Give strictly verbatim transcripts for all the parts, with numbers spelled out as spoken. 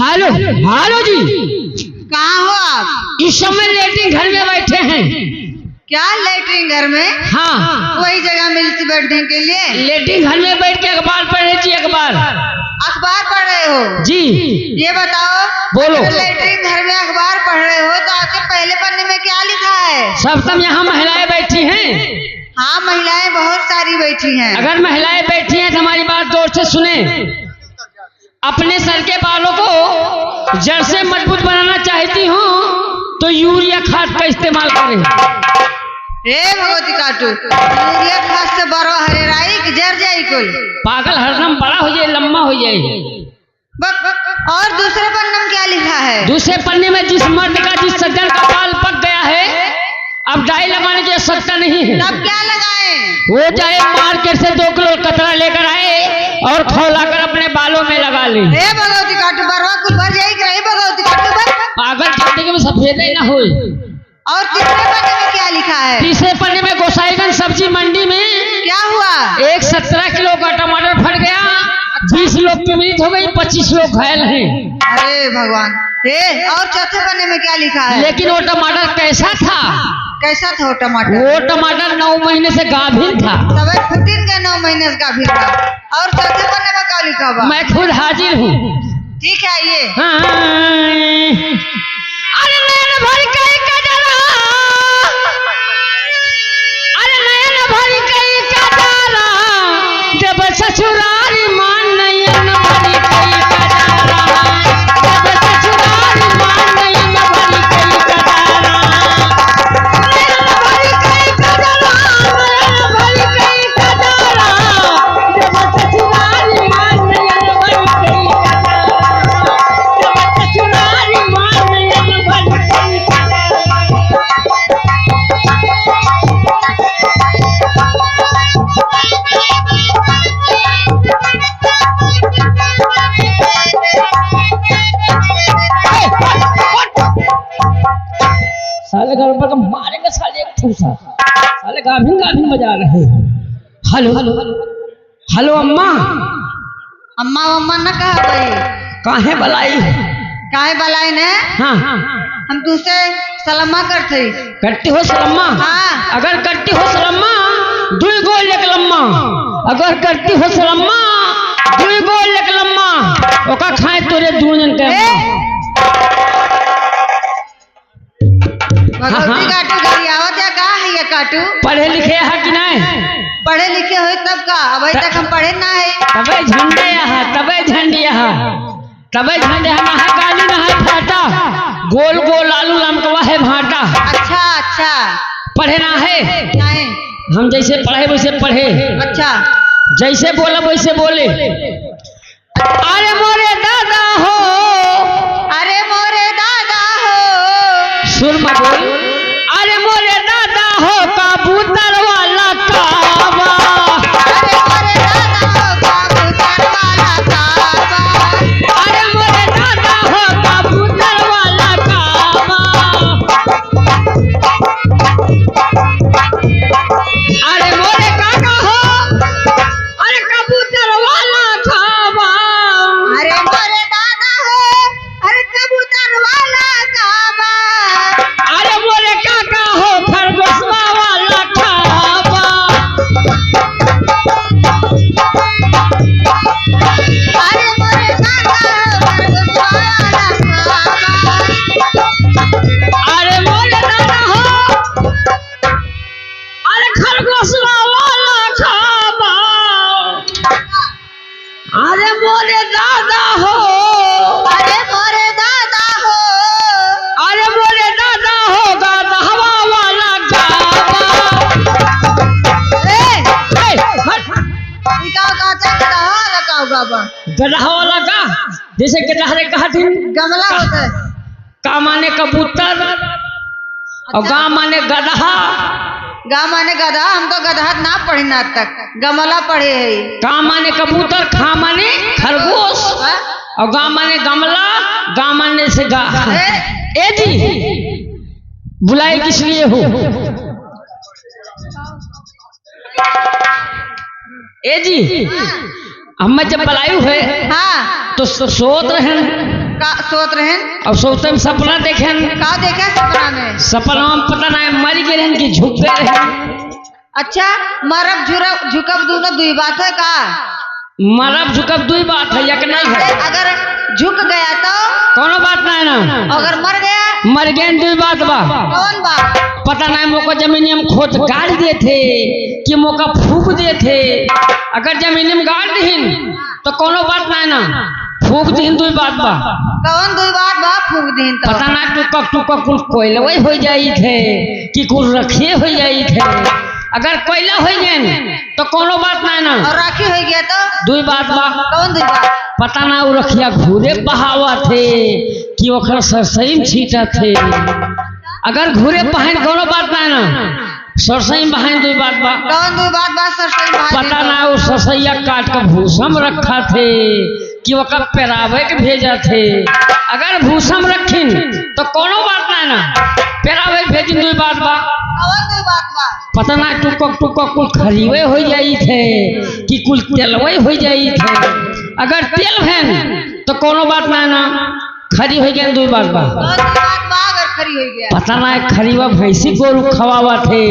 हेलो, हेलो जी। कहाँ हो आप? इस समय लेटरिन घर में बैठे हैं। क्या लेटरिन घर में? हाँ। कोई जगह मिलती बैठने के लिए? लेटरिन घर में बैठ के अखबार पढ़ रहे जी, अखबार। अखबार पढ़ रहे हो? जी। ये बताओ, बोलो। अगर लेटरिन घर में अखबार पढ़ रहे हो तो आपके पहले पन्ने में क्या लिखा है? सब तम यहाँ महिलाएं बैठी हैं। हाँ, महिलाएं बहुत सारी बैठी हैं। अगर महिलाएं बैठी हैं तो हमारी बात गौर से सुने। अपने सर के बालों को जड़ से मजबूत बनाना चाहती हो तो यूरिया खाद का इस्तेमाल करें। हे भगवती काटू, यूरिया खाद से बरवा हरेराई कि जर जाई कुल। पागल, हरदम बड़ा हो जाए, लम्बा हो जाए। बक, बक, और दूसरे पन्ने में क्या लिखा है? दूसरे पन्ने में जिस मर्द का, जिस सज्जन का बाल पक गया है, अब डाई लगाने की आवश्यकता नहीं है। तब क्या लगाएं? वो जाए मार्केट से दो किलो कतरा लेकर आए और खौलाकर अपने बालों में लगा ले। हे भगवती काटू, बरवा कुल भर जाई कि रही भगवती काटू, बस। पागल, जिंदगी में सफेद ही ना होई। और तीसरे पन्ने में क्या लिखा है? तीसरे पन्ने में गोसाईगंज सब्जी मंडी में क्या हुआ? एक सत्रह किलो का टमाटर फट गया, बीस लोग की मौत हो गई, पच्चीस लोग घायल हैं। अरे भगवान, ए, और चौथे पन्ने में क्या लिखा है? लेकिन वो टमाटर कैसा था? कैसा था वो टमाटर? वो टमाटर नौ महीने से गाभिन था। तबे फुटिन के नौ महीने से गाभिन था। और चौथे पन्ने में क्या लिखा हुआ? मैं खुद हाजिर हूँ। ठीक है, आइए। हाँ। अरे नैन भर के कजरा, अरे नैन भर के कजरा, जब ससुरारी मान नैन भर के कजरा, जब ससुरारी मान नैन भर के कजरा। साले घर पर का मारेंगे साले एक ठूसा। साले गाभिन गाभिन बजा रहे हैं। हेलो, हेलो अम्मा। अम्मा अम्मा न कहा भाई। काहे बलाई? काहे बलाई ने? हाँ। हम तुसे सलम्मा करते। करती हो सलम्मा? हाँ। अगर करती हो सलम्मा, दुई गो लेक लम्मा। अगर करती हो सलम्मा, दुई गो लेक लम्मा। ओका खाए तोरे दुनो जन के ए! अम्मा। भगवती हाँ, हाँ। काटू गरियावत या का है ये काटू? पढ़े लिखे है कि नहीं? पढ़े लिखे होई तब का? अबे तक हम पढ़े ना है। तबे झंडे यहाँ, तबे झंडे यहाँ, तबे झंडे यहाँ ना है काली ना है फाटा, गोल गोल आलू लमकवा है भाटा। अच्छा, अच्छा। पढ़े ना है? नहीं। हम जैसे पढ़े वैसे पढ़े। अच्छा। जैसे बोला वैसे बोले। अरे मोरे दादा हो। अरे मोरे दादा हो। सुन मत बोल। अरे मोरे दादा हो, कबूतर वाला कावा। अरे मोरे दादा हो, कबूतर वाला कावा। अरे मोरे दादा हो, कबूतर वाला कावा। अरे मोरे काका हो, अरे कबूतर वाला खाबा। अरे मोरे दादा हो, अरे कबूतर वाला खाबा। अरे मोरे काका हो, खरगोशवा वाला खाबा। अरे मोरे दादा हो, खरगोशवा वाला खाबा। अरे मोरे दादा हो, अरे खरगोशवा वाला खाबा। अरे मोरे दादा हो। अरे मोरे दादा हो। अरे मोरे दादा हो, गदहवा वाला खाबा। ए, ए, हट। ई का कहते हैं, गदहा वाला का होगा बा? गदहा वाला का? जैसे गदहा रे कहा दिन? गमला होता है। का माने कबूतर और अच्छा। गा माने गदहा। गा माने गदहा, हम तो गदहा ना पढ़ी ना आज तक, गमला पढ़े है। का माने कबूतर, खा माने खरगोश हाँ? और गा माने गमला, गा माने से गा। ए? ए जी, बुलाए किस लिए हो? ए जी, अम्मा जब बलायु है, हाँ। तो सो-, सोत रहन। का सोत रहन? और सोते में सपना देखेन। का देखे सपना में? सपना में पता ना है, मर गए रहन कि झुक गए रहन। अच्छा, मरब झुरब, झुकब दोनों दुई बात है का? मरब झुकब दुई बात है, एक नहीं है। अगर झुक गया तो? कोनो बात नहीं ना। अगर मर गया? मर गए, दुई बात बा। कौन बात? पता नहीं, मोका जमीन में खोद गाड़ देथे कि मोका फूंक देथे। अगर जमीन में गाड़ दिहिन, तो कोनो बात नाय ना, फूंक दिहिन, दुई बात बा। कौन दुई बात बा, फूंक दिहिन तो? पता ना, टुकक टुकक कुल कोयलवे हो जाई थे कि कुल रखिए हो जाई थे। अगर कोयला हो गए तो कोनो बात नाय ना। और राखी हो गया तो? दुई बात बा। कौन दुई बात? पता ना, वो रखिया घूरे बहावा थे कि ओकर सरसई में छीटा थे। अगर घूरे पहन कोनो बात नाय ना, सरसई बहाइन दुई बात बा। कौन दुई बात बा? सरसई बहाइन पता दुई ना, बात। वो सरसैया काट के भूसम रखा थे कि ओका पेरावे के भेजा थे। अगर भूसम रखिन तो कोनो बात ना ना, पेरावे के भेजिन दुई बात बा। कौन दुई बात बा? पता ना, टुकक टुकक कुल खरीवे हो जाई थे कि कुल तेलवे हो जाई थे। अगर तेल भेन तो कोनो बात ना ना, खरी हो गए, दुई बात बा। कौन सी बात बा अगर खरी हो गया? पता ना, खरीवा भैंसी गोरू खवावा थे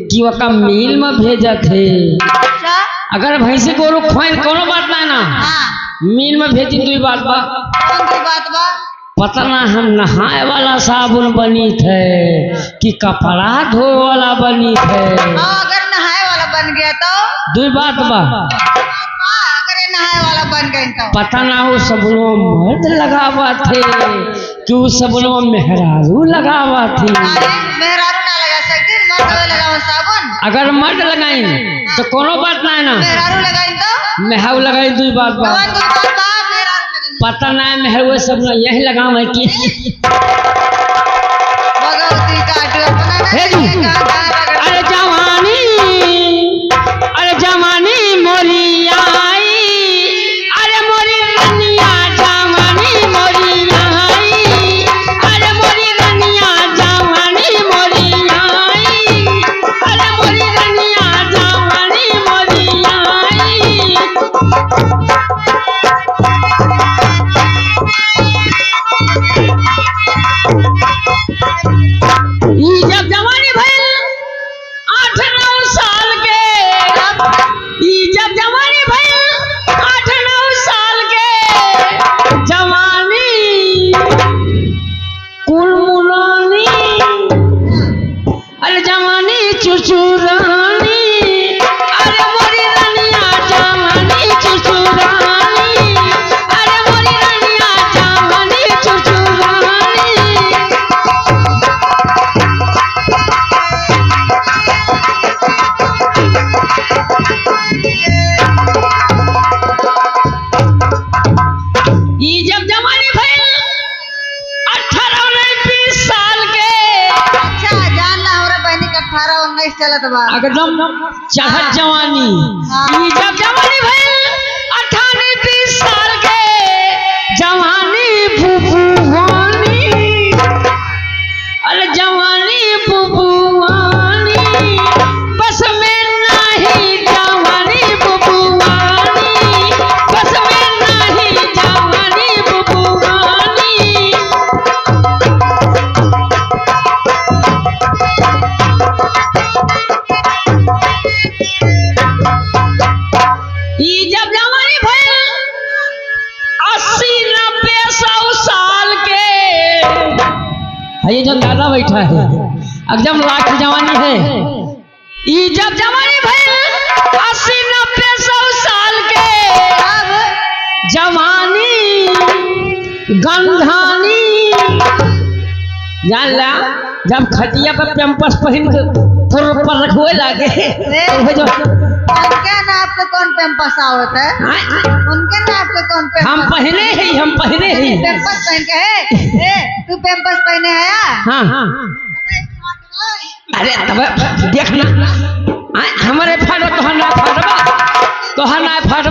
कि ओका मिल में भेजा थे। अच्छा। अगर भैंसी गोरू खोइन, कोनो बात ना ना। हाँ। मिल में भेजिन, दुई बात बा। कौन दुई बात बा? पता ना, हम नहाए वाला साबुन बनी थे कि कपड़ा धोए वाला बनी थे। हाँ, अगर नहाए वाला बन गया तो? दुई बात बा। हाँ, अगर ये नहाए वाला बन गए तो? पता ना, वो सबनो मर्द लगावा थे कि वो सबनो मेहरारू लगावा थे। अरे, मेहरारू ना लगा सकती, मर्द लगावा साबुन। अगर मर्द लगाइन तो कोनो बात ना ना। मेहरारू लगाइन तो? मेहरारू लगाइन, दुई बात बा। कौन दुई बात बा? मेहरारू लगाइन। पता ना, मेहरारू सबनो यही लगावा है कि भगवती काटू अपना ना हे जी। ये कहाँ कहाँ रगड़। अरे जवानी, अरे जवानी मोरी आई, अरे मोरी रनिया जवानी मोरी आई, अरे मोरी रनिया जवानी मोरी आई, अरे मोरी रनिया जवानी मोरी आई। ई जब जवानी भइल आठ नौ साल के, ई जब जवानी भइल आठ नौ साल के, जवानी कुल मुलानी। अरे जवानी चुचुरानी, अरे मोरी रनिया जवानी चुचुरानी, अरे मोरी रनिया जवानी चुचुरानी। ई जब जवानी भइल अठारह उन्नीस बीस साल के। अच्छा, जान ला, हमरा बहिनी के अठारह उन्नीस चलत बा। एकदम चढ़त हाँ। जवानी। हाँ। ई जब जवानी भइल अठारह उन्नीस बीस साल के, जवानी फुफुआनी। अरे जवानी बुबुआनी, बस में नाही जवानी बुबुआनी, बस में नाही जवानी बुबुआनी। ई जब जवानी भइल अस्सी नब्बे सौ साल के, है ये जो दादा बैठा है, एकदम लाख जवानी है। ई जब जवानी भइल अस्सी नब्बे सौ साल के, अब जवानी गंधानी। जान ला, जब खटिया पर पैम्पर्स पहिन के फुर पर रखवे लागे, ए, तो जो उनके नाप के कौन पैम्पर्स आवत है? हाँ? उनके नाप के कौन पैम्पर्स? हम पहिने ही, हम पहिने ही। पैम्पर्स पहन के है? ए, तू पैम्पर्स पहने है या? हाँ, हाँ। अरे, तब देख ना। आय, हमरे फाटो तोहर ना फाटबा। तोहर ना फाट